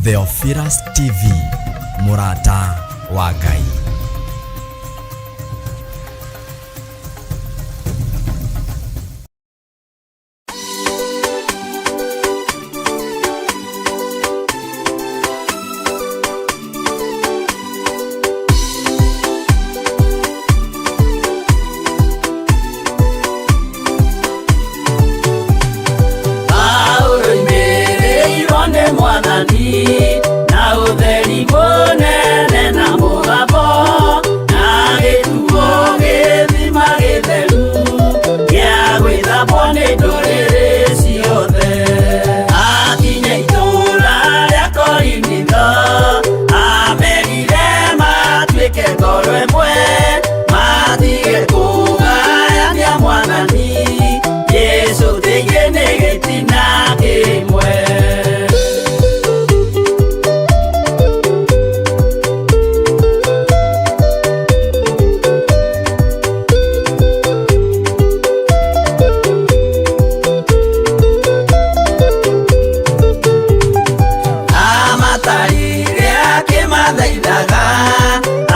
Theophilus TV, mũrata wa Ngai. Paulo oimĩrĩirwo nĩ Mwathani na ũtheri mũnene na mũgambo, na gĩtuo gĩthima gĩtheru gĩa gwĩthambwo nĩ ndũrĩrĩ ciothe. Akinya itũũra rĩa Korinitho, amerire matuĩke ngoro ĩmwe, matige kũgayania Mwathani Jesũ thĩinĩ nĩ gĩtina kĩmwe. Amatarire akĩmathaithaga,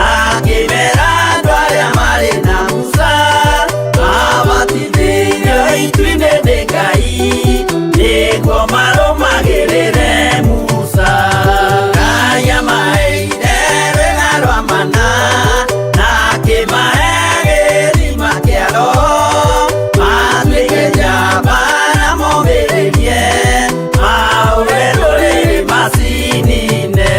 akĩmera andũ arĩa marĩ na Musa mabatithĩirio itu-inĩ nĩ Ngai, nĩguo marũmagĩrĩre Musa. Ngai amaheire rwĩga rwa mana, na akĩmahe gĩthima kĩa Roho, matuĩke njamba na momĩrĩrie mahũre ndũrĩrĩ macinine.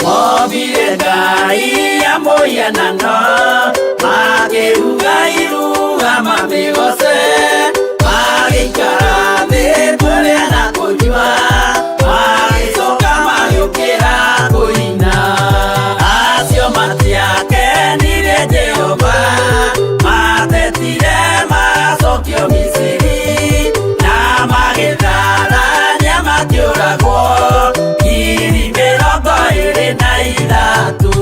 Mobire Ngai ya mũhianano, makĩruga iruga mamĩgoce, magĩikara thĩ kũrĩa na kũnyua, magĩcoka magĩũkĩra kũina. Acio matiakenirie Jehova, matetire macokio Misiri, na magĩtharania makĩũragwo 23,000.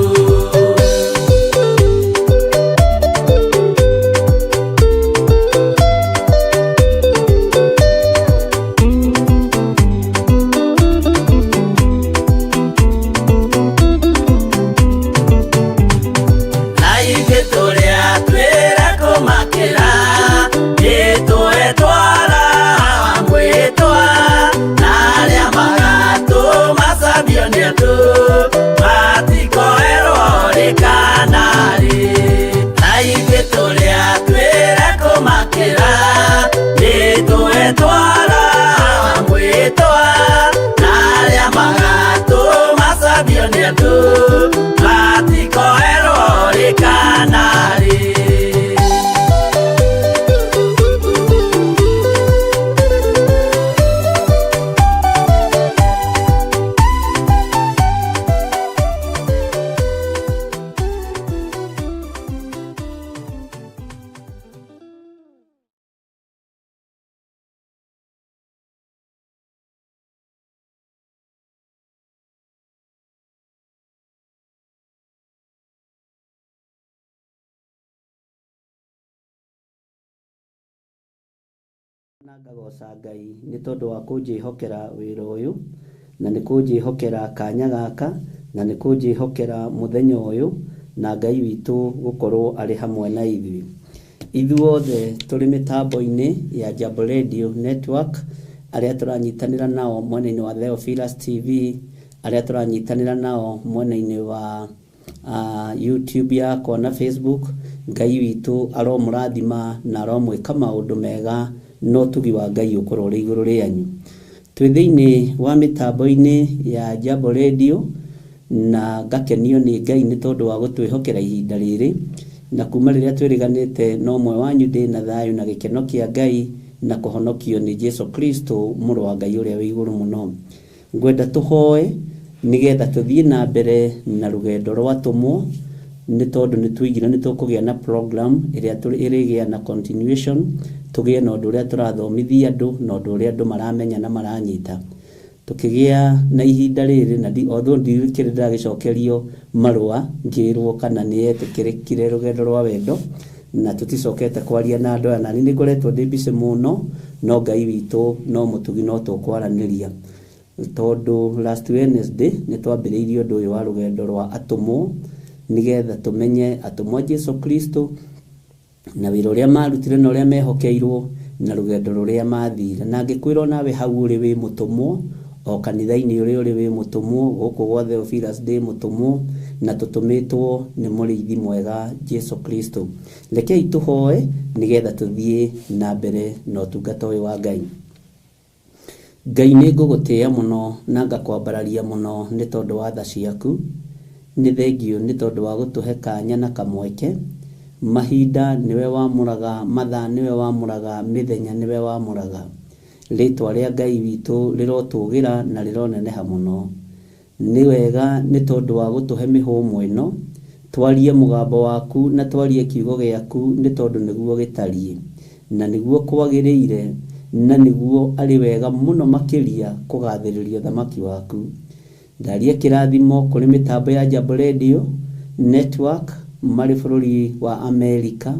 Na ithuĩ tũrĩa twĩra kũmakĩra, nĩtũetwara mwĩtwa, na arĩa magatũmacambio nĩ andũ matikoerwo rĩ kana rĩ. Na ithuĩ tũrĩa twĩra kũmakĩra, nĩtũetwara mwĩtwa, na arĩa magatũmacambio nĩ andũ matikoerwo rĩ kana rĩ. Na ngagoca Ngai nĩ tondũ wa kũnjĩhokera wĩra ũyũ, na nĩ kũnjĩhokera kanya gaka, na nĩ kũnjĩhokera mũthenya ũyũ, na Ngai witũ gũkorwo arĩ hamwe na ithuĩ. Ithuothe tũrĩ mĩtambo-inĩ ya Jambo Radio Network, arĩa tũranyitanĩra nao mwena-inĩ wa Theophilus TV, arĩa tũranyitanĩra nao mwena-inĩ wa YouTube yakwa na Facebook, Ngai witũ aromũrathima na aromwĩka maũndũ mega, na ũtugi wa Ngai ũkorwo ũrĩ igũrũ rĩanyu. Twĩ thĩinĩ wa mĩtambo-inĩ ya Jambo Radio, na ngakenio nĩ Ngai nĩ tondũ wa gũtwĩhokera ihinda rĩrĩ, na kuma rĩrĩa twĩrĩganĩte na ũmwe wanyu ndĩ na thayũ na gĩkeno kĩa Ngai na kũhonokio nĩ Jesu Kristo mũrũ wa Ngai ũrĩa wĩ igũrũ mũno. Ngwenda tũhoe nĩgetha tũthiĩ na mbere na rũgendo rwa atũmwo, nĩ tondũ nĩ tũigire nĩ tũkũgĩa na program ĩrĩa ĩrĩgĩa na continuation, tũgĩe na ũndũ ũrĩa tũrathomithia andũ na ũndũ ũrĩa andũ maramenya na maranyita. Tũkĩgĩa na ihinda rĩrĩ na although ndirikĩrĩ ndĩragĩcokerio marũa ngĩrwo kana nĩ yetĩkĩrĩkire rũgendo rwa wendo, na tũticokete kwaria na andũ aya, na niĩ nĩngoretwo ndĩ busy mũno, no Ngai witũ no mũtugi, no tũkwaranĩria. Tondũ last Wednesday nĩ twambĩrĩirie ũndũ ũyũ wa rũgendo rwa atũmwo, nĩgetha tũmenye atũmwo a Jesu Kristo na wĩra ũrĩa marutire na ũrĩa mehokeirwo na rũgendo rũrĩa mathire. Na ngĩkwĩra onawe hau ũrĩ wĩ mũtũmwo, o kanitha-inĩ ũrĩa ũrĩ wĩ mũtũmwo, gũkũ gwa Theophilus ndĩ mũtũmwo, na tũtũmĩtwo nĩ mũrĩithi mwega Jesu Kristo. Rekei tũhoe nĩgetha tũthiĩ na mbere na ũtungata ũyũ wa Ngai. Ngai nĩ ngũgũtĩĩa mũno na ngakwambararia mũno nĩ tondũ wa tha ciaku. Nĩ thengiũ nĩ tondũ wa gũtũhe kanya na kamweke. Mahinda nĩwe wamũraga, mathaa nĩwe wamũraga, mĩthenya nĩwe wamũraga. Rĩtwa rĩa Ngai witũ rĩrotũgĩra na rĩroneneha mũno. Nĩ wega nĩ tondũ wa gũtũhe mĩhũmũ ĩno, twarie mũgambo waku na twarie kiugo gĩaku nĩ tondũ nĩguo gĩtariĩ, na nĩguo kwagĩrĩire, na nĩguo arĩ wega mũno makĩria kũgathĩrĩria ũthamaki waku. Ndaria kĩrathimo kũrĩ mĩtambo ya Jambo Radio Network marĩ bũrũri wa Amerika,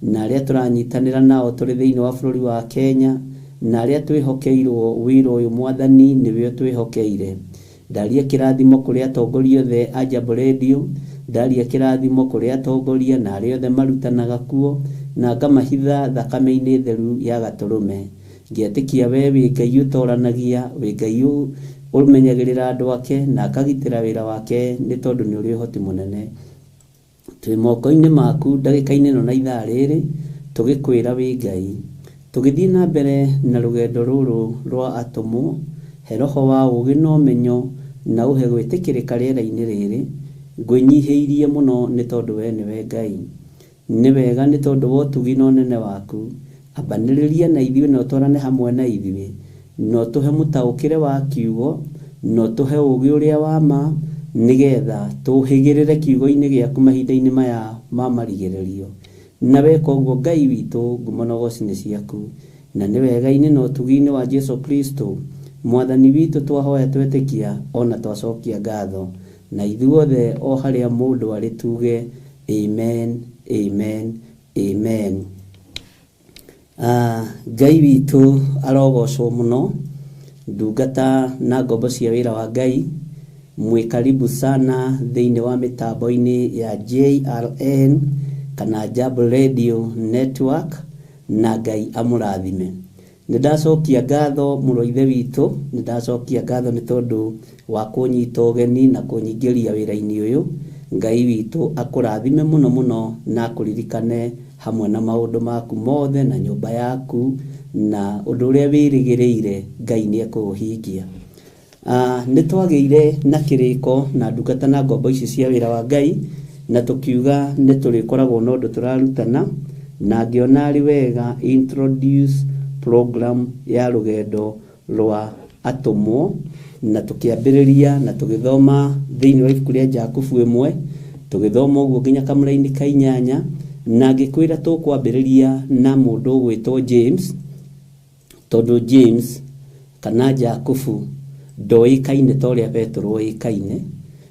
na arĩa tũranyitanĩra nao tũrĩ thĩinĩ wa bũrũri wa Kenya, na arĩa twĩhokeirwo wĩra ũyũ Mwathani nĩwe ũtwĩhokeire. Ndaria kĩrathimo kũrĩ atongoria othe a Jambo Radio, ndaria kĩrathimo kũrĩ atongoria na arĩa othe marutanaga kuo, na ngamahitha thakame-inĩ theru ya Gatũrũme. Ngĩetĩkia we wĩ Ngai ũtoranagia, wĩ Ngai ũmenyagĩrĩra andũ ake na akagitĩra wĩra wake nĩ tondũ nĩ ũrĩ ũhoti mũnene. Twĩ moko-inĩ maku ndagĩka-inĩ ĩno na ithaa rĩrĩ, tũgĩkwĩra wĩ Ngai. Tũgĩthiĩ na mbere na rũgendo rũrũ rwa atũmwo, he roho wa ũũgĩ na ũmenyo na ũhe gwĩtĩkĩrĩka rĩera-inĩ rĩrĩ. Ngwĩnyihĩirie mũno nĩ tondũ we nĩwe Ngai. Nĩ wega nĩ tondũ wa ũtugi na ũnene waku. Ambanĩrĩria na ithuĩ na ũtwarane hamwe na ithuĩ, na ũtũhe mũtaũkĩre wa kiugo, na ũtũhe ũũgĩ ũrĩa wa ma, nĩgetha tũhĩgĩrĩre kiugo-inĩ gĩaku mahinda-inĩ maya ma marigĩrĩrio. Na weka ũguo Ngai witũ, ngumo na ũgoci nĩ ciaku. Na nĩ wega-inĩ na ũtugi-inĩ wa Jesu Kristo Mwathani witũ twahoya twetĩkia ona twacokia ngatho. Na ithuothe o harĩa mũndũ arĩ tuge amen, amen, amen. Ngai witũ arogocwo mũno. Ndungata na ngombo cia wĩra wa Ngai, mwĩ karibu sana thĩinĩ wa mĩtambo-inĩ ya JRN kana Jambo Radio Network, na Ngai amũrathime. Nĩ ndacokia ngatho mũrũ ithe witũ, nĩ ndacokia ngatho nĩ tondũ wa kũnyita ũgeni na kũnyingĩria wĩra-inĩ ũyũ. Ngai witũ akũrathime mũno mũno na akũririkane hamwe na maũndũ maku mothe na nyũmba yaku na ũndũ ũrĩa wĩrĩgĩrĩire Ngai nĩ ekũũhingia. Nĩ twagĩire na kĩrĩko na ndungata na ngombo ici cia wĩra wa Ngai, na tũkiuga nĩ tũrĩkoragwo na ũndũ tũrarutana, na ngĩona arĩ wega introduce program ya rũgendo rwa atũmwo, na tũkĩambĩrĩria na tũgĩthoma thĩinĩ wa ibuku rĩa Jakubu 1, tũgĩthoma ũguo nginya kamũra-inĩ ka 8, na ngĩkwĩra tũkwambĩrĩria na mũndũ ũgwĩtwo James, tondũ James kana Jakubu ndoĩkaine ta ũrĩa Petero oĩkaine,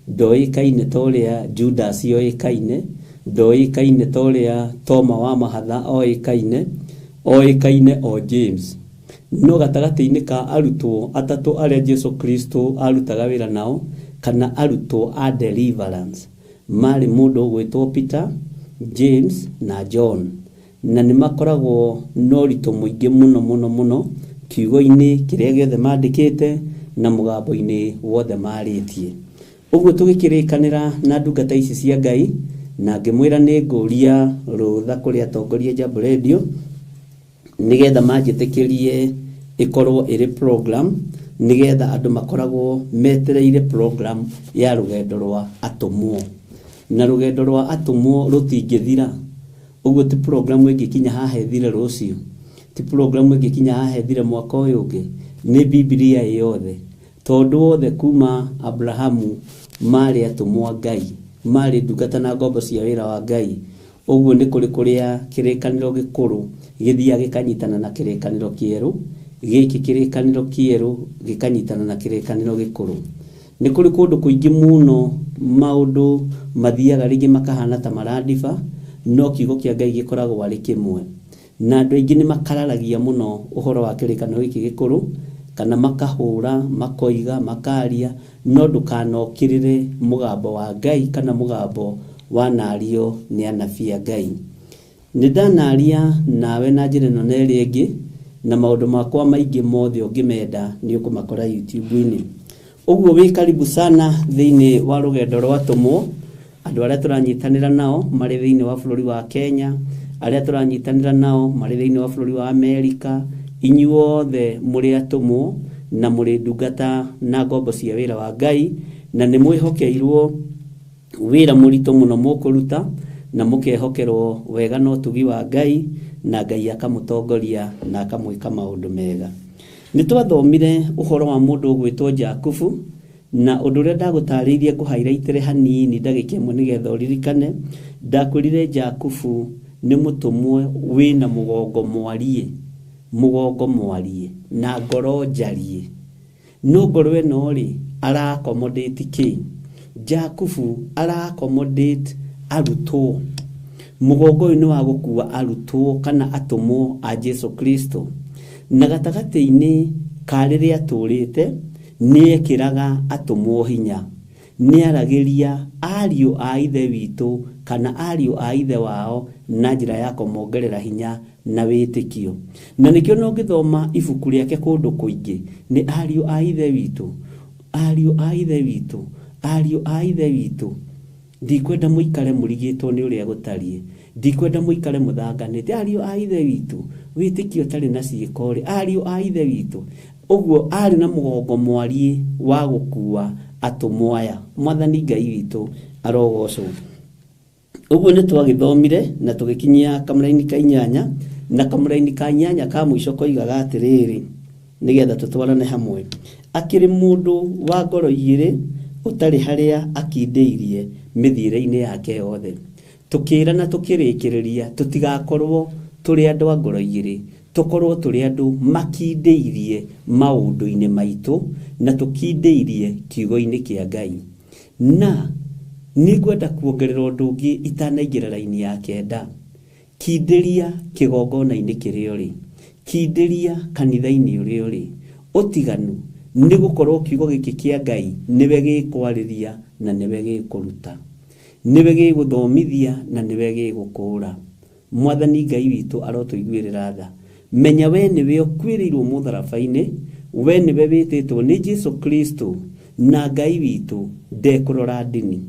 ndoĩkaine ta ũrĩa Judas oĩkaine, ndoĩkaine ta ũrĩa Toma wa Mahatha oĩkaine, oĩkaine o James. No gatagatĩ-inĩ ka arutwo atatũ arĩa Jesu Kristo arutaga wĩra nao, kana arutwo a deliverance, marĩ mũndũ ũgwĩtwo Peter, James na John. Na nĩ makoragwo na ũritũ mũingĩ mũno mũno mũno kiugo-inĩ kĩrĩa gĩothe mandĩkĩte na mũgambo-inĩ wothe marĩtie. Ũguo tũgĩkĩrĩkanĩra na ndungata ici cia Ngai, na ngĩmwĩra nĩ ngũria rũtha kũrĩ atongoria Jambo Radio nĩgetha manjĩtĩkĩrie ĩkorwo ĩrĩ program, nĩgetha andũ makoragwo metereire program ya rũgendo rwa atũmwo. Na rũgendo rwa atũmwo rũtingĩthira. Ũguo ti program ĩngĩkinya haha ĩthire rũciũ, ti program ĩngĩkinya haha ĩthire mwaka ũyũ ũngĩ, nĩ Bibilia yothe. Tondũ wothe kuma Abrahamu marĩ atũmwo a Ngai, marĩ ndungata na ngombo cia wĩra wa Ngai. Ũguo nĩ kũrĩ kũrĩa kĩrĩkanĩro gĩkũrũ gĩthiaga gĩkanyitana na kĩrĩkanĩro kĩerũ, Gĩkĩ kĩrĩkanĩro kĩerũ gĩkanyitana na kĩrĩkanĩro gĩkũrũ. Nĩ kũrĩ kũndũ kũingĩ mũno maũndũ mathiaga rĩngĩ makahana ta marandiba, no kiugo kĩa Ngai gĩkoragwo arĩ kĩmwe. Na andũ aingĩ nĩ makararagia mũno ũhoro wa kĩrĩkanĩro gĩkĩ gĩkũrũ, kana makahũra, makoiga, makaria, no ndũkanokĩrĩre mũgambo wa Ngai kana mũgambo wanario nĩ anabii a Ngai. Nĩ ndanaria nawe na njĩra ĩno na ĩrĩa ĩngĩ, na maũndũ makwa maingĩ mothe ũngĩmenda nĩ ũkũmakora YouTube-inĩ. Ũguo wĩ karibu sana thĩinĩ wa rũgendo rwa atũmwo, andũ arĩa tũranyitanĩra nao marĩ thĩinĩ wa bũrũri wa Kenya, arĩa tũranyitanĩra nao marĩ thĩinĩ wa bũrũri wa Amerika, inyuothe mũrĩ atũmwo na mũrĩ ndungata na ngombo cia wĩra wa Ngai, na nĩ mwĩhokeirwo wĩra mũritũ mũno mũkũruta, na mũkehokerwo wega na ũtugi wa Ngai, na Ngai akamũtongoria na akamwĩka maũndũ mega. Nĩ twathomire ũhoro wa mũndũ ũgwĩtwo Jakubu, na ũndũ ũrĩa ndagũtarĩirie ngũhairaitĩre hanini ndagĩka ĩmwe nĩgetha ũririkane. Ndakwĩrire Jakubu nĩ mũtũmwo wĩna mũgongo mwariĩ, mũgongo mwariĩ na ngoro njariĩ. No ngoro ĩno rĩ, ara accommodate kĩ? Jakubu ara accommodate arutwo. Mũgongo ũyũ nĩ wa gũkua arutwo kana atũmwo a Jesu Kristo. Na gatagatĩ-inĩ ka rĩrĩa atũrĩte, nĩekĩraga atũmwo hinya. Nĩaragĩria ariũ a ithe witũ kana ariũ a ithe wao na njĩra ya kũmongerera hinya na wĩtĩkio. Na nĩkĩo no ngĩthoma ibuku rĩake kũndũ kũingĩ, nĩ ariũ a ithe witũ, ariũ a ithe witũ, ariũ a ithe witũ. Ndikwenda mũikare mũrigĩtwo nĩ ũrĩa gũtariĩ, ndikwenda mũikare mũthanganĩte, ariũ a ithe witũ, wĩtĩkio ũtarĩ na ciĩko rĩ, ariũ a ithe witũ. Ũguo arĩ na mũgongo mwariĩ wa gũkua atũmwo aya. Mwathani Ngai witũ arogocwo. Ũguo nĩ twagĩthomire na tũgĩkinyia kamũraini ka inyanya, na kamũraini ka inyanya ka mũico koigaga atĩrĩrĩ, nĩgetha tũtwarane hamwe. Akĩrĩ mũndũ wa ngoro igĩrĩ ũtarĩ harĩa akindĩirie mĩthiĩre-inĩ yake yothe. Tũkĩrana tũkĩrĩkĩrĩria tũtigakorwo tũrĩ andũ a ngoro igĩrĩ, tũkorwo tũrĩ andũ makindĩirie maũndũ-inĩ maitũ na tũkindĩirie kiugo-inĩ kĩa Ngai. Na nĩngwenda kuongerera ũndũ ũngĩ itanaingĩra raini ya kenda. Kindĩria kĩgongona-inĩ kĩrĩa ũrĩ, kindĩria kanitha-inĩ ũrĩa ũrĩ. Ũtiganu nĩ gũkorwo kiugo gĩkĩ kĩa Ngai nĩwe gĩkwarĩria na nĩwe gĩkũruta, nĩwe gĩgũthomithia na nĩwe gĩgũkũũra. Mwathani Ngai witũ arotũiguĩrĩra tha. Menya we nĩwe ũkuĩrĩirwo mũtharaba-inĩ, we nĩwe wĩtĩtwo nĩ Jesu Kristo, na Ngai witũ ndekũrora ndini.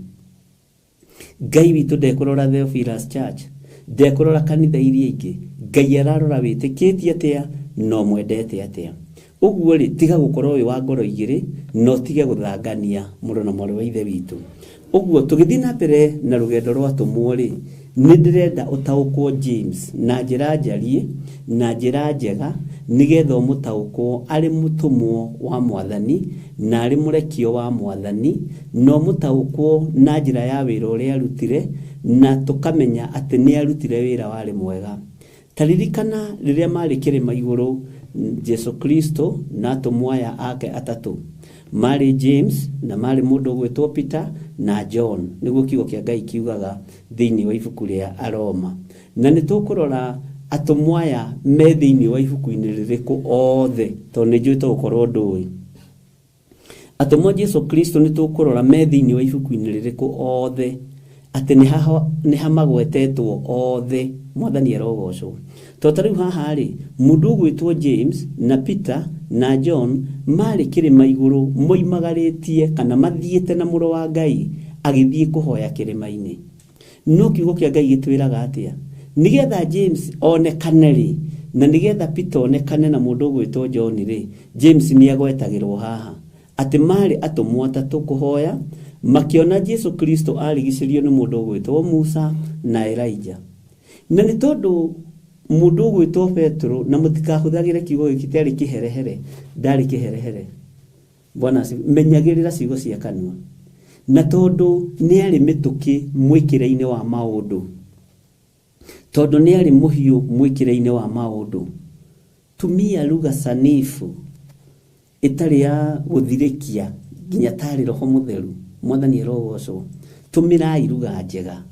Ngai witũ ndekũrora Theophilus Church, ndekũrora kanitha iria ingĩ. Ngai ararora wĩtĩkĩtie atĩa na ũmwendete atĩa. Ũguo rĩ, tiga gũkorwo wĩ wa ngoro igĩrĩ na ũtige gũthangania mũrũ na mwarĩ wa ithe witũ. Ũguo tũgĩthiĩ na mbere na rũgendo rwa atũmwo rĩ, nĩ ndĩrenda ũtaũkwo James na njĩra njariĩ na njĩra njega, nĩgetha ũmũtaũkwo arĩ mũtũmwo wa Mwathani na arĩ mũrekio wa Mwathani, na ũmũtaũkwo na njĩra ya wĩra ũrĩa arutire, na tũkamenya atĩ nĩ arutire wĩra warĩ mwega. Ta ririkana rĩrĩa marĩ kĩrĩma igũrũ, Jesu Kristo na atũmwo aya ake atatũ marĩ James na marĩ mũndũ ũgwĩtwo Peter na John, nĩguo kiugo kĩa Ngai kiugaga thĩinĩ wa ibuku rĩa Aroma. Na nĩ tũkũrora atũmwo aya me thĩinĩ wa ibuku-inĩ rĩrĩkũ othe, tondũ nĩ njũĩ tũgũkorwo ndũĩ. Atũmwo Jesu Kristo nĩ tũkũrora me thĩinĩ wa ibuku-inĩ rĩrĩkũ othe, atĩ nĩ hamagwetetwo othe. Mwathani arogocwo. To ta rĩu haha rĩ, mũndũ ũgwĩtwo James na Peter na John marĩ kĩrĩma igũrũ moimagarĩtie kana mathiĩte na mũrũ wa Ngai agĩthiĩ kũhoya kĩrĩma-inĩ. No kiugo kĩa Ngai gĩtwĩraga atĩa? Nĩgetha James onekane rĩ, na nĩgetha Peter onekane na mũndũ ũgwĩtwo John rĩ, James nĩ agwetagĩrwo haha atĩ marĩ atũmwo atatũ kũhoya, makĩona Jesu Kristo arigicĩrio nĩ mũndũ ũgwĩtwo Musa na Elijah. Na nĩ tondũ mũndũ ũgwĩtwo Petro, na mũtikahũthagĩre kiugo gĩkĩ kĩarĩ kĩherehere, ndarĩ kĩherehere. Bwana asifiwe. Menyagĩrĩra ciugo cia kanua. Na tondũ nĩ arĩ mĩtũkĩ mwĩkĩre-inĩ wa maũndũ, tondũ nĩ arĩ mũhiũ mwĩkĩre-inĩ wa maũndũ, Tumia lugha sanifu ĩtarĩ ya gũthirĩkia nginya tarĩ roho mũtheru. Mwathani arogocwo. Tũmĩrai lugha njega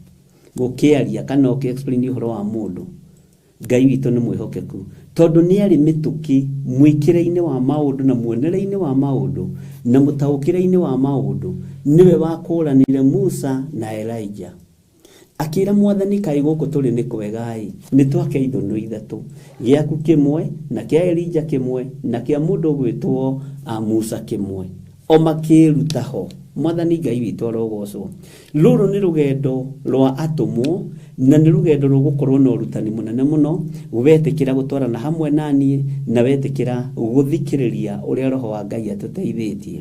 gũkĩaria kana ũkĩ-explain ũhoro wa mũndũ. Ngai witũ nĩ mwĩhokeku tondũ nĩ arĩ mĩtũkĩ mwĩkĩre-inĩ wa maũndũ na muonere-inĩ wa maũndũ na mũtaũkĩre-inĩ wa maũndũ. Nĩwe wakũranire Musa na Elijah. Akĩra mwathani kaĩ gũkũ tũrĩ nĩ kwega-ĩ, nĩ twake ithũnũ ithatũ, gĩaku kĩmwe na kĩa Elijah kĩmwe na kĩa mũndũ ũgwĩtwo Musa kĩmwe, o makĩruta ho. Mwathani Ngai witũ arogocwo. Rũrũ nĩ rũgendo rwa atũmwo na nĩ rũgendo rũgũkorwo na ũrutani mũnene mũno wetĩkĩra gũtwarana hamwe na niĩ na wetĩkĩra gũthikĩrĩria ũrĩa roho wa Ngai atũteithĩtie.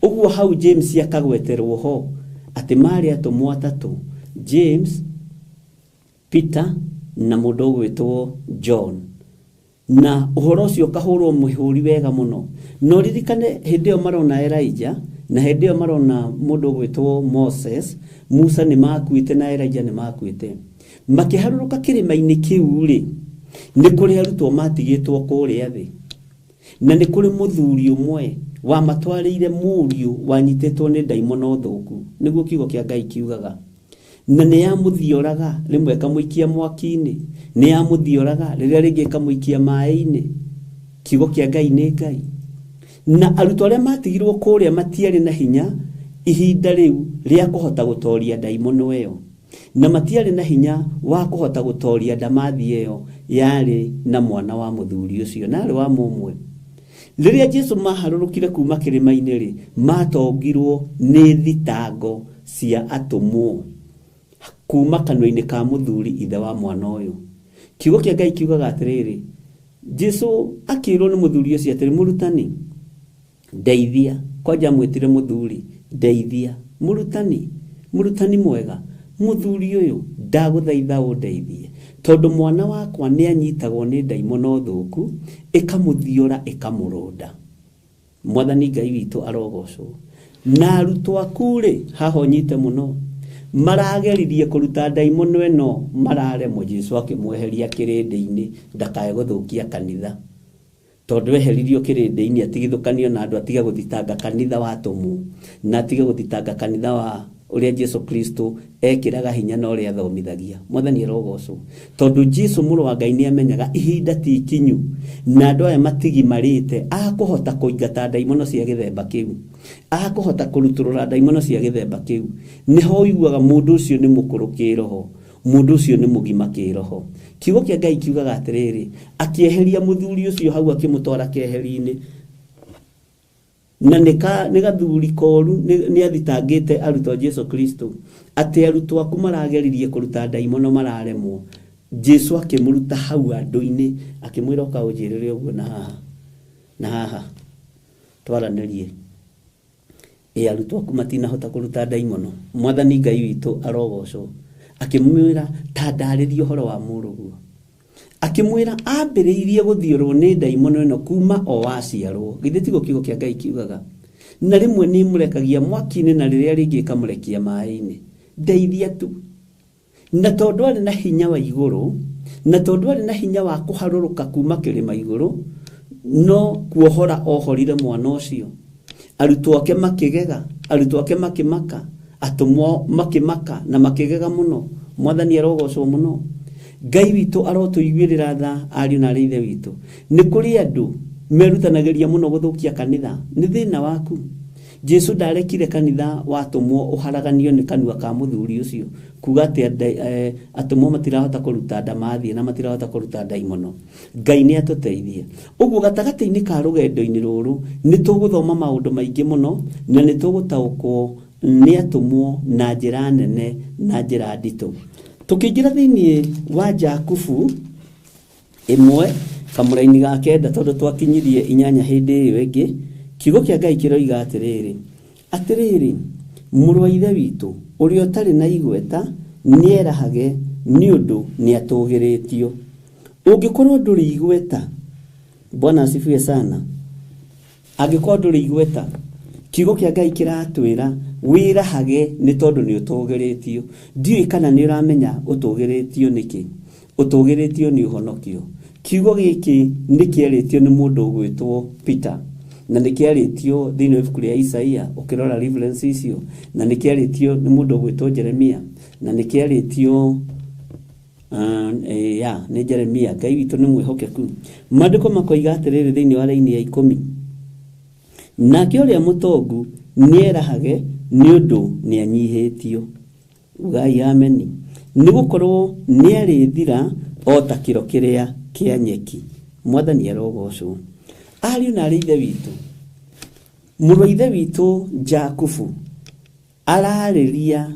Ũguo hau James akagweterwo ho atĩ marĩ atũmwo atatũ, James, Peter na mũndũ ũgwĩtwo John. Na ũhoro ũcio ũkahũrwo mũhũri wega mũno. Na ũririkane hĩndĩ ĩyo marona Elijah na hĩndĩ ĩyo marona mũndũ ũgwĩtwo Moses, Musa nĩ makuĩte na Elijah nĩ makuĩte. Makĩharũrũka kĩrĩma-inĩ kĩu rĩ, nĩ kũrĩ arutwo matigĩtwo kũrĩa thĩ. Na nĩ kũrĩ mũthuri ũmwe wamatwarĩire mũriũ wanyitĩtwo nĩ ndaimono thũku, nĩguo kiugo kĩa Ngai kiugaga. Na nĩ yamũthioraga rĩmwe ĩkamũikia mwaki-inĩ, nĩ yamũthioraga rĩrĩa rĩngĩ ĩkamũikia maĩ-inĩ. Kiugo kĩa Ngai nĩ Ngai. Na arutwo arĩa matigirwo kũrĩa matiarĩ na hinya ihinda rĩu rĩa kũhota gũtoria ndaimono ĩyo, na matiarĩ na hinya wa kũhota gũtoria ndamathi ĩyo yarĩ na mwana wa mũthuri ũcio na arĩ wa mũmwe. Rĩrĩa Jesu maharũrũkire kuma kĩrĩma-inĩ rĩ, matongirwo nĩ thitango cia atũmwo kuma kanua-inĩ ka mũthuri ithe wa mwana ũyũ. Kiugo kĩa Ngai kiugaga atĩrĩrĩ, Jesu akĩrwo nĩ mũthuri ũcio atĩrĩ, mũrutani ndeithia. Kwanja amwĩtire mũthuri, ndeithia. Mũrutani, mũrutani mwega, mũthuri ũyũ ndagũthaitha ũndeithie, tondũ mwana wakwa nĩ anyitagwo nĩ ndaimono thũku ĩkamũthiora ĩkamũrũnda. Mwathani Ngai witũ arogocwo. Na arutwo aku rĩ, haha ũnyite mũno, marageririe kũruta ndaimono ĩno mararemwo. Jesu akĩmweheria kĩrĩndĩ-inĩ ndakae gũthũkia kanitha, tondũ eheririo kĩrĩndĩ-inĩ atigithũkanio na andũ, atige gũthitanga kanitha wa atũmwo na atige gũthitanga kanitha wa ũrĩa Jesu Kristo ekĩraga hinya na ũrĩa athomithagia. Mwathani arogocwo, tondũ Jesu mũrũ wa Ngai nĩ amenyaga ihinda ti ikinyu na andũ aya matigimarĩte akũhota kũingata ndaimono cia gĩthemba kĩu, akũhota kũrutũrũra ndaimono cia gĩthemba kĩu. Nĩho ũiguaga mũndũ ũcio nĩ mũkũrũ kĩroho, mũndũ ũcio nĩ mũgima kĩroho. Kiugo kĩa Ngai kiugaga atĩrĩrĩ, akĩeheria mũthuri ũcio hau akĩmũtwara keheri-inĩ, na nĩ gathuri koru nĩ athitangĩte arutwo a Jesu Kristo atĩ arutwo aku marageririe kũruta ndaimono mararemwo. Jesu akĩmũruta hau andũ-inĩ akĩmwĩra ũka ũnjĩrĩre ũguo na haha na haha twaranĩrie. Ĩ arutwo aku matinahota kũruta ndaimono. Mwathani Ngai witũ arogocwo. Akĩmwĩra ta ndarĩrie ũhoro wa mũrũguo. Akĩmwĩra ambĩrĩirie gũthiũrwo nĩ ndaimono ĩno kuma o waciarwo. Githĩ tiguo kiugo kĩa Ngai kiugaga? Na rĩmwe nĩ ĩmũrekagia mwaki-inĩ na rĩrĩa rĩngĩ ĩkamũrekia maĩ-inĩ. Ndeithia tu. Na tondũ arĩ na hinya wa igũrũ, na tondũ arĩ na hinya wa kũharũrũka kuma kĩrĩma igũrũ, no kuohora ohorire mwana ũcio. Arutwo ake makĩgega, arutwo ake makĩmaka, atũmwo makĩmaka na makĩgega mũno. Mwathani arogocwo mũno. Ngai witũ arotũiguĩrĩra tha ariũ na arĩ ithe witũ. Nĩ kũrĩ andũ merutanagĩria mũno gũthũkia kanitha. Nĩ thĩna waku. Jesu ndarekire kanitha watũmwo ũharaganio nĩ kanua ka mũthuri ũcio kuga atĩ atũmwo matirahota kũruta ndamathie na matirahota kũruta ndaimono. Ngai nĩ atũteithie. Ũguo gatagatĩ-inĩ ka rũgendo-inĩ rũrũ nĩ tũgũthoma maũndũ maingĩ mũno na nĩ tũgũtaũkwo nĩ atũmwo na njĩra nene na njĩra nditũ. Tũkĩingĩra thĩinĩ wa Jakubu ĩmwe kamũraini ga kenda, tondũ twakinyirie inyanya hĩndĩ ĩyo ĩngĩ, kiugo kĩa Ngai kĩroiga atĩrĩrĩ, atĩrĩrĩ mũrũ wa ithe witũ ũrĩa ũtarĩ na igweta nĩerahage nĩ ũndũ nĩatũgĩrĩtio. Ũngĩkorwo ndũrĩ igweta, Bwana asifiwe sana. Angĩkorwo ndũrĩ igweta, kiugo kĩa Ngai kĩratwĩra wĩrahage nĩ tondũ nĩ ũtũgĩrĩtio. Ndiũĩ kana nĩ ũramenya ũtũgĩrĩtio nĩkĩ. Ũtũgĩrĩtio nĩ ũhonokio. Kiugo gĩkĩ nĩ kĩarĩtio nĩ mũndũ ũgwĩtwo Peter, na nĩ kĩarĩtio thĩinĩ wa ibuku rĩa Isaia ũkĩrora reference icio, na nĩ kĩarĩtio nĩ mũndũ ũgwĩtwo Jeremia, na nĩ kĩarĩtio ya nĩ Jeremia. Ngai witũ nĩ mwĩhokeku. Maandĩko makoiga atĩrĩrĩ thĩinĩ wa raini ya 10, nake ũrĩa mũtongu nĩerahage nĩ ũndũ nĩanyihĩtio. Ugai ameni. Nĩ gũkorwo nĩarĩthira o ta kĩro kĩrĩa kĩa nyeki. Mwathani arogocwo. Ariũ na arĩ ithe witũ, mũrũ wa ithe witũ Jakubu ararĩria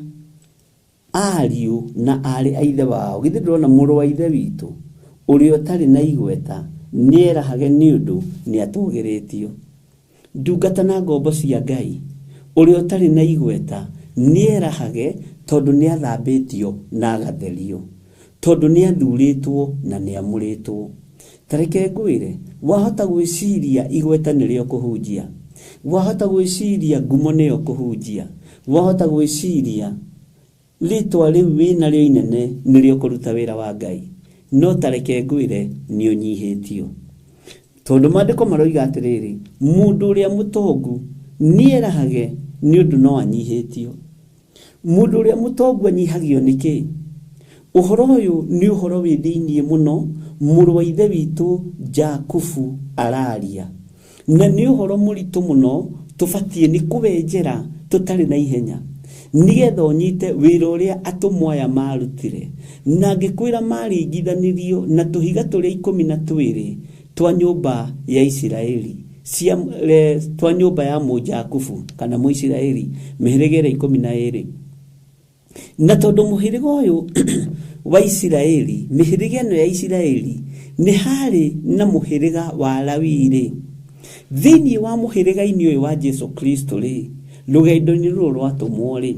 ariũ na arĩ a ithe wao. Githĩ ndũrona mũrũ wa ithe witũ ũrĩa ũtarĩ na igweta nĩerahage nĩ ũndũ nĩatũgĩrĩtio. Ndungata na ngombo cia Ngai, ũrĩa ũtarĩ na igweta nĩerahage tondũ nĩathambĩtio na agatherio, tondũ nĩathurĩtwo na nĩamũrĩtwo. Ta reke ngwĩre, wahota gwĩciria igweta nĩrĩo kũhunjia, wahota gwĩciria ngumo nĩyo kũhunjia, wahota gwĩciria rĩtwa rĩu wĩnarĩo inene nĩrĩo kũruta wĩra wa Ngai, no ta reke ngwĩre nĩ ũnyihĩtio. Tondũ maandĩko maroiga atĩrĩrĩ, mũndũ ũrĩa mũtongu nĩerahage nĩ ũndũ no anyihĩtio. Mũndũ ũrĩa mũtongu anyihagio nĩkĩ? Ũhoro ũyũ nĩ ũhoro wĩ thĩiniĩ mũno mũrũ wa ithe witũ Jakubu araria, na nĩ ũhoro mũritũ mũno tũbatiĩ nĩ kũwenjera tũtarĩ na ihenya, nĩgetha ũnyite wĩra ũrĩa atũmwo aya marutire. Na ngĩkwĩra maringithanirio na tũhiga tũrĩa 12 twa nyũmba ya Isiraeli, cia twa nyũmba ya Mũjakubu kana Mũisiraeli, mĩhĩrĩga ĩrĩa 12. Na tondũ mũhĩrĩga ũyũ wa Isiraeli, mĩhĩrĩga ĩno ya Isiraeli nĩ harĩ na mũhĩrĩga wa Lawi-rĩ, thĩinĩ wa mũhĩrĩga-inĩ ũyũ wa Jesu Kristo rĩ, rũgendo-inĩ rũrũ rwatũmwo rĩ,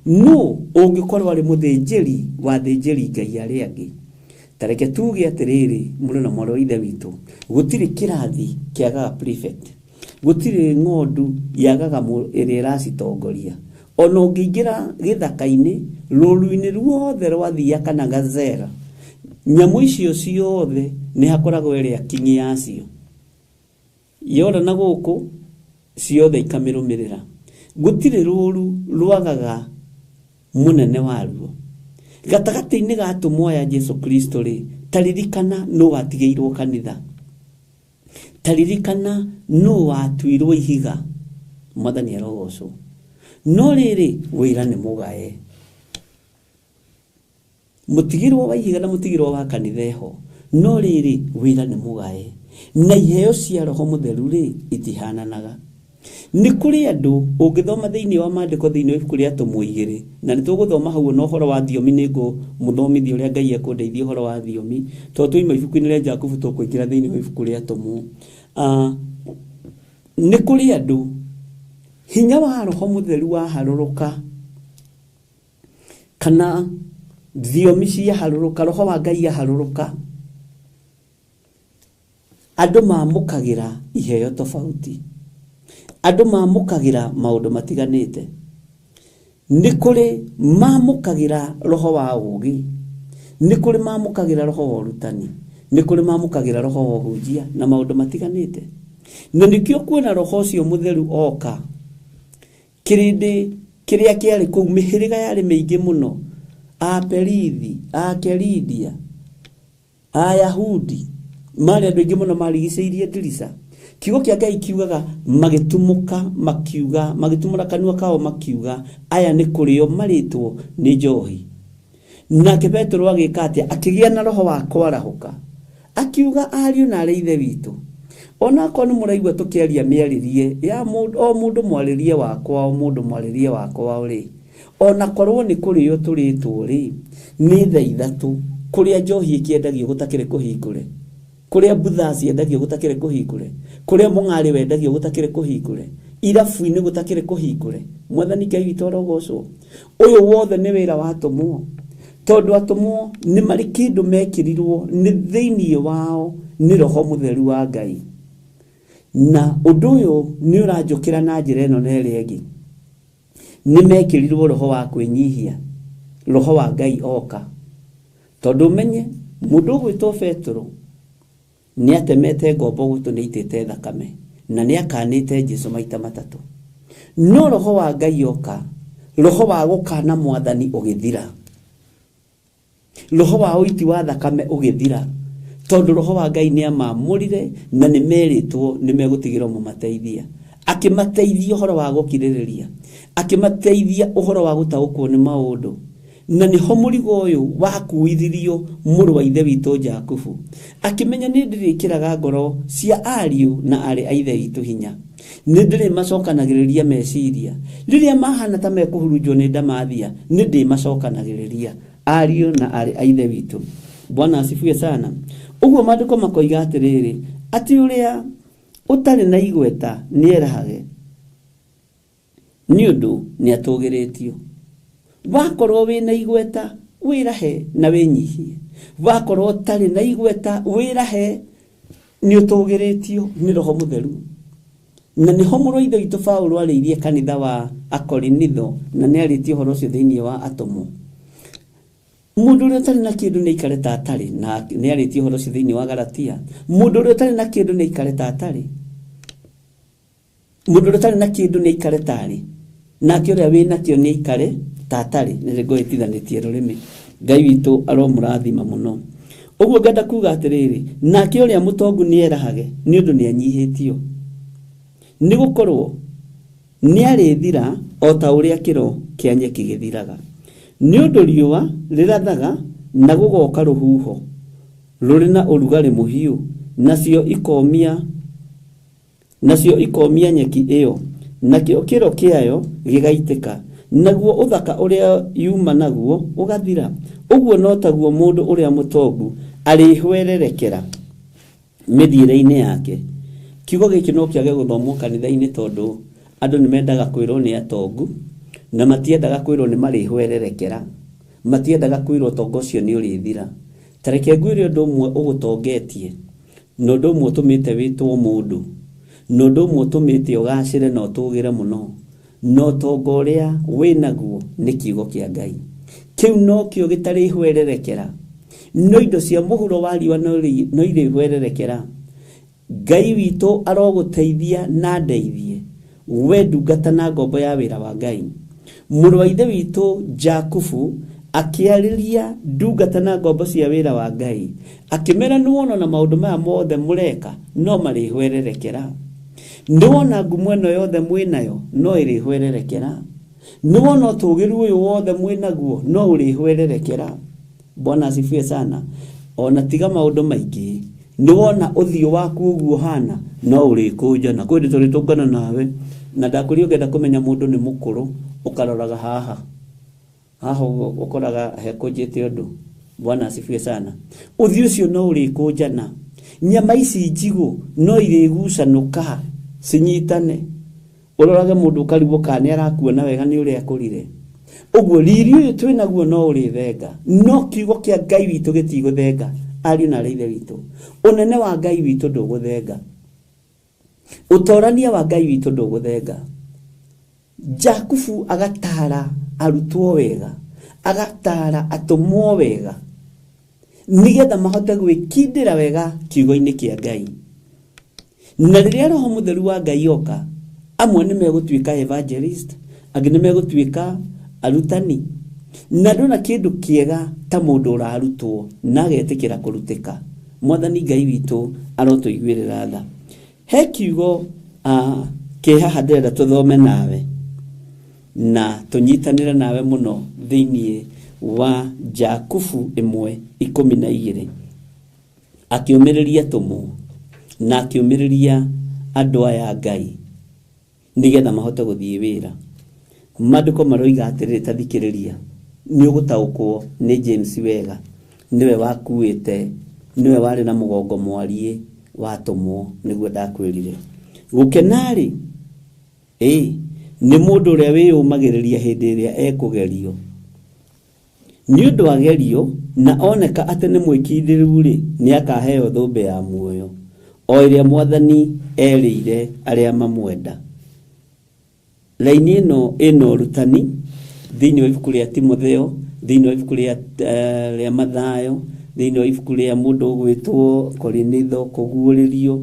nũ ũngĩkorwo arĩ mũthĩnjĩri wa thĩnjĩri Ngai arĩa angĩ? Ta reke tuge atĩrĩrĩ, mũrũ na mwarĩ wa ithe witũ, gũtirĩ kĩrathi kĩagaga prefect, gũtirĩ ng'ondu yagaga ĩrĩa ĩracitongoria. Ona ũngĩingĩra gĩthaka-inĩ, rũru-inĩ ruothe rwa thiia kana gazelle, nyamũ icio ciothe nĩ hakoragwo ĩrĩa kinyi yacio. Yora na gũkũ ciothe ikamĩrũmĩrĩra. Gũtirĩ rũru rwagaga mũnene waruo. Gatagatĩ-inĩ ga atũmwo aya Jesu Kristo rĩ, ta ririkana nũ watigĩirwo kanitha, ta ririkana nũ watuirwo ihiga. Mwathani arogocwo. No rĩrĩ, wĩra nĩ mũgae. Mũtigĩrwo wa ihiga na mũtigĩrwo wa kanitha eho, no rĩrĩ, wĩra nĩ mũgae. Na iheo cia Roho Mũtheru rĩ, itihananaga. Nĩ kũrĩ andũ ũngĩthoma thĩinĩ wa maandĩko thĩinĩ wa ibuku rĩa Atũmwo 2, na nĩ tũgũthoma hau ona ũhoro wa thiomi, nĩ ngũmũthomithia ũrĩa Ngai ekũndeithia ũhoro wa thiomi, tondũ twauma ibuku-inĩ rĩa Jakubu tũkũingĩra thĩinĩ wa ibuku rĩa Atũmwo. Nĩ kũrĩ andũ hinya wa Roho Mũtheru waharũrũka, kana thiomi ciaharũrũka, Roho wa Ngai aharũrũka, andũ mamũkagĩra iheo tofauti, andũ mamũkagĩra maũndũ matiganĩte. Nĩ kũrĩ mamũkagĩra roho wa ũũgĩ, nĩ kũrĩ mamũkagĩra roho wa ũrutani, nĩ kũrĩ mamũkagĩra roho wa ũhunjia na maũndũ matiganĩte. Na nĩkĩo kuona Roho ũcio Mũtheru oka, kĩrĩndĩ kĩrĩa kĩarĩ kũu, mĩhĩrĩga yarĩ mĩingĩ mũno, Aperithi, Akeridia, Ayahudi, marĩ andũ aingĩ mũno marigicĩirie ndirica. Kiugo kĩa Ngai kiugaga magĩtumũka, makiuga, magĩtumũra kanua kao makiuga, aya nĩ kũrĩo marĩtwo nĩ njohi. Nake Petero agĩka atĩa? Akĩgĩa na roho wa kwarahũka, akiuga, ariũ na arĩ ithe witũ, onakorwo nĩ mũraigua tũkĩaria mĩarĩrie ya mũndũ, o mũndũ mwarĩrie wakwa, o mũndũ mwarĩrie wakwa rĩ, onakorwo nĩ kũrĩo tũrĩtwo rĩ, nĩ thaa 3 kũrĩa njohi ĩkĩendagio gũtakĩrĩ kũhingũre, kũrĩa mbutha ciendagio gũtakĩrĩ kũhingũre, kũrĩa mũng'arĩ wendagio gũtakĩrĩ kũhingũre, irabu-inĩ gũtakĩrĩ kũhingũre. Mwathani Ngai witũ arogocwo. Ũyũ wothe nĩ wĩra wa atũmwo, tondũ atũmwo nĩ marĩ kĩndũ mekĩrirwo nĩ thĩinĩ wao nĩ Roho Mũtheru wa Ngai. Na ũndũ ũyũ nĩ ũranjũkĩra na njĩra ĩno na ĩrĩa ĩngĩ. Nĩ mekĩrirwo roho wa kwĩnyihia, roho wa Ngai oka. Tondũ ũmenye mũndũ ũgwĩtwo Petero Nĩatemete ngombo gũtũ, nĩaitĩte thakame na nĩakanĩte Jesu maita matatũ. No roho wa Ngai oka, roho wa gũkana mwathani ũgĩthira, roho wa ũiti wa thakame ũgĩthira, tondũ roho wa Ngai nĩamamũrire na nĩmerĩtwo nĩmegũtigĩrwo mũmateithia. Akĩmateithia ũhoro wa gũkirĩrĩria, akĩmateithia ũhoro wa gũtaũkwo nĩ maũndũ. Na nĩho mũrigo ũyũ wakuithirio mũrũ wa ithe witũ Jakubu, akĩmenya nĩ ndĩrĩkĩraga ngoro cia ariũ na aarĩ a ithe witũ hinya, nĩ ndĩrĩmacokanagĩrĩria meciria rĩrĩa mahana ta mekũhurunjwo nĩ ndamathia, nĩ ndĩmacokanagĩrĩria ariũ na aarĩ a ithe witũ. Bwana asifiwe sana. Ũguo maandĩko makoiga atĩrĩrĩ, atĩ ũrĩa ũtarĩ na igweta nĩerahage, nĩ ũndũ nĩatũgĩrĩtio. Wakorwo wĩna igweta wĩrahe na wĩnyihie, wakorwo ũtarĩ na igweta wĩrahe, nĩ ũtũgĩrĩtio nĩ roho mũtheru. Na nĩho mũrũ wa ithe witũ Paulo arĩirie kanitha wa Akorinitho, na nĩarĩtie ũhoro ũcio thĩinĩ wa atũmwo. Mũndũ ũrĩa ũtarĩ na kĩndũ nĩaikare ta atarĩ, na nĩarĩtie ũhoro ũcio thĩinĩ wa Galatia. Mũndũ ũrĩa ũtarĩ na kĩndũ nĩaikare ta atarĩ, mũndũ ũrĩa ũtarĩ na kĩndũ nĩaikare ta arĩ, nake ũrĩa wĩnakĩo nĩaikare ta atarĩ. Nĩ ngũhĩtithanĩtie rũrĩmĩ. Ngai witũ aromũrathima mũno. Ũguo ngenda kuga atĩrĩrĩ, nake ũrĩa mũtongu nĩerahage, nĩ ũndũ nĩanyihĩtio, nĩgũkorwo nĩarĩthira o ta ũrĩa kĩro kĩa nyeki gĩthiraga. Nĩ ũndũ riũa rĩrathaga na gũgoka rũhuho rũrĩ na ũrugarĩ mũhiũ, nacio ikomia nyeki ĩyo, nakĩo kĩro kĩayo gĩgaitĩka, naguo ũthaka ũrĩa yuma naguo ũgathira. Ũguo no taguo mũndũ ũrĩa mũtongu arĩhwererekera mĩthiĩre-inĩ yake. Kiugo gĩkĩ no kĩage gũthomwo kanitha-inĩ, tondũ andũ nĩ mendaga kwĩrwo nĩ atongu, na matiendaga kwĩrwo nĩ marĩhwererekera, matiendaga kwĩrwo ũtonga ũcio nĩ ũrĩthira. Ta reke ngwĩre ũndũ ũmwe ũgũtongetie, na ũndũ ũmwe ũtũmĩte wĩtwo mũndũ, na ũndũ ũmwe ũtũmĩte ũgacĩre na ũtũgĩre mũno, na ũtonga ũrĩa wĩnaguo nĩ kiugo kĩa Ngai. Kĩu nokĩo gĩtarĩhwererekera. No indo cia mũhuro wa riũa no irĩhwererekera. Ngai witũ arogũteithia na ndeithie, we ndungata na ngombo ya wĩra wa Ngai. Mũrũ wa ithe witũ Jakubu akĩarĩria ndungata na ngombo cia wĩra wa Ngai, akĩmera nĩwona na maũndũ maya mothe mũreka no marĩhwererekera. Nĩwona ngumo ĩno yothe mwĩnayo no ĩrĩhwererekera. Nĩwona ũtũgĩru ũyũ wothe mwĩnaguo no ũrĩhwererekera. Bwana asifiwe sana. Ona tiga maũndũ maingĩ, nĩwona ũthiũ waku ũguo ũhana no ũrĩkũnjana. Kwĩ hĩndĩ tũrĩtũngana nawe, na ndakwĩrire ũngĩenda kũmenya mũndũ nĩ mũkũrũ ũkaroraga haha haha ũguo ũkoraga hekũnjĩte ũndũ. Bwana asifiwe sana. Ũthiũ ũcio no ũrĩkũnjana. Nyama ici njigũ no irĩgucanũka cinyitane. Ũrorage mũndũ ũkarigwo kana nĩ arakuona wega nĩ ũrĩa akũrire. Ũguo riri ũyũ twĩnaguo no ũrĩthenga, no kiugo kĩa Ngai witũ gĩtigũthenga. Ariũ na aarĩ a ithe witũ, ũnene wa Ngai witũ ndũgũthenga, ũtorania wa Ngai witũ ndũgũthenga. Jakubu agatara arutwo wega, agatara atũmwo wega, nĩgetha mahote gwĩkindĩra wega kiugo-inĩ kĩa Ngai. Na rĩrĩa roho mũtheru wa Ngai oka, amwe nĩ megũtuĩka evangelist, angĩ nĩ megũtuĩka arutani. Na ndona kĩndũ kĩega ta mũndũ ũrarutwo na agetĩkĩra kũrutĩka. Mwathani Ngai witũ arotũiguĩrĩra tha. He kiugo kĩ haha ndĩrenda tũthome nawe na tũnyitanĩre nawe mũno thĩinĩ wa Jakubu 1:12. Akĩũmĩrĩria atũmwo na akĩũmĩrĩria andũ aya Ngai nĩgetha mahote gũthiĩ wĩra. Maandĩko maroiga atĩrĩrĩ, ta thikĩrĩria, nĩ ũgũtaũkwo nĩ James wega, nĩwe wakuĩte, nĩwe warĩ na mũgongo mwariĩ watũmwo, nĩguo ndakwĩrire. Gũkena-rĩ, nĩ mũndũ ũrĩa wĩyũmagĩrĩria hĩndĩ ĩrĩa ekũgerio. Nĩ ũndũ agerio na oneka atĩ nĩ mwĩkindĩru-rĩ, nĩ akaheo thũmbĩ ya muoyo, o ĩrĩa Mwathani erĩire arĩa mamwenda. Raini ĩno ĩna ũrutani thĩinĩ wa ibuku rĩa Timotheo, thĩinĩ wa ibuku rĩa Mathayo, Thĩinĩ wa ibuku rĩa mũndũ ũgwĩtwo Korinitho kũguũrĩrio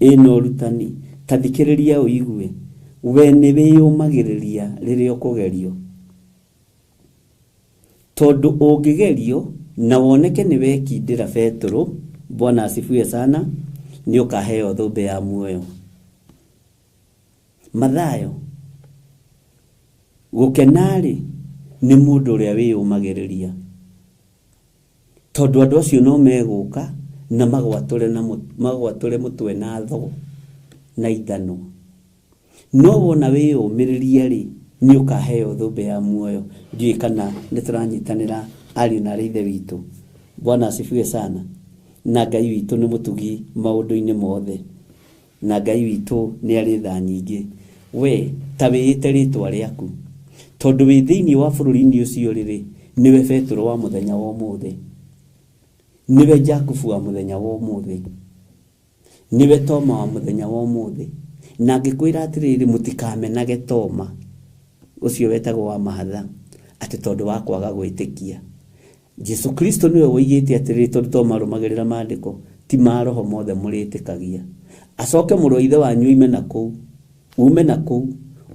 ĩna ũrutani. Ta thikĩrĩria ũigue, we nĩ wĩyũmagĩrĩria rĩrĩa ũkũgerio, tondũ ũngĩgerio na woneke nĩ wekindĩra Betũrũ, Bwana asifiwe sana, nĩ ũkaheo thũmbĩ ya muoyo. Mathayo, gũkena-rĩ nĩ mũndũ ũrĩa wĩyũmagĩrĩria, tondũ andũ acio no megũka na magwatũre na magwatũre mũtwe na thoo na ithanwa. No wona wĩyũmĩrĩria-rĩ, nĩ ũkaheo thũmbĩ ya muoyo. Ndiũĩ kana nĩ tũranyitanĩra ariũ na aarĩ a Ithe witũ. Bwana asifiwe sana. Na Ngai witũ nĩ mũtugi maũndũ-inĩ mothe, na Ngai witũ nĩ arĩ tha nyingĩ. We ta wĩĩte rĩtwa rĩaku, tondũ wĩ thĩinĩ wa bũrũri-inĩ ũcio rĩrĩ, nĩwe Betũrũ wa mũthenya wa ũmũthĩ, nĩwe Jakubu wa mũthenya wa ũmũthĩ, nĩwe Toma wa mũthenya wa ũmũthĩ. Na ngĩkwĩra atĩrĩrĩ, mũtikamenage Toma ũcio wetagwo wa mahatha, atĩ tondũ wa kwaga gwĩtĩkia. Jesu Kristo nĩwe woigĩte atĩrĩrĩ, tondũ Toma arũmagĩrĩra maandĩko, ti ma roho mothe mũrĩtĩkagia. Acoke mũrũ wa ithe wanyu oime na kũu, ume na kũu,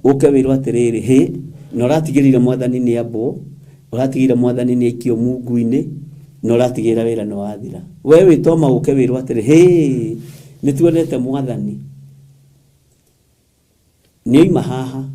ũke wĩrwo atĩrĩrĩ, hĩ, na ũratigĩrĩire mwathani nĩ ambwo, ũratigĩrĩire mwathani nĩ aikio mungu-inĩ, na ũratigĩrĩra wĩra nĩ wathira. We wĩ Toma ũke wĩrwo atĩrĩ, hĩ, nĩ tuonete mwathani, nĩ oima haha,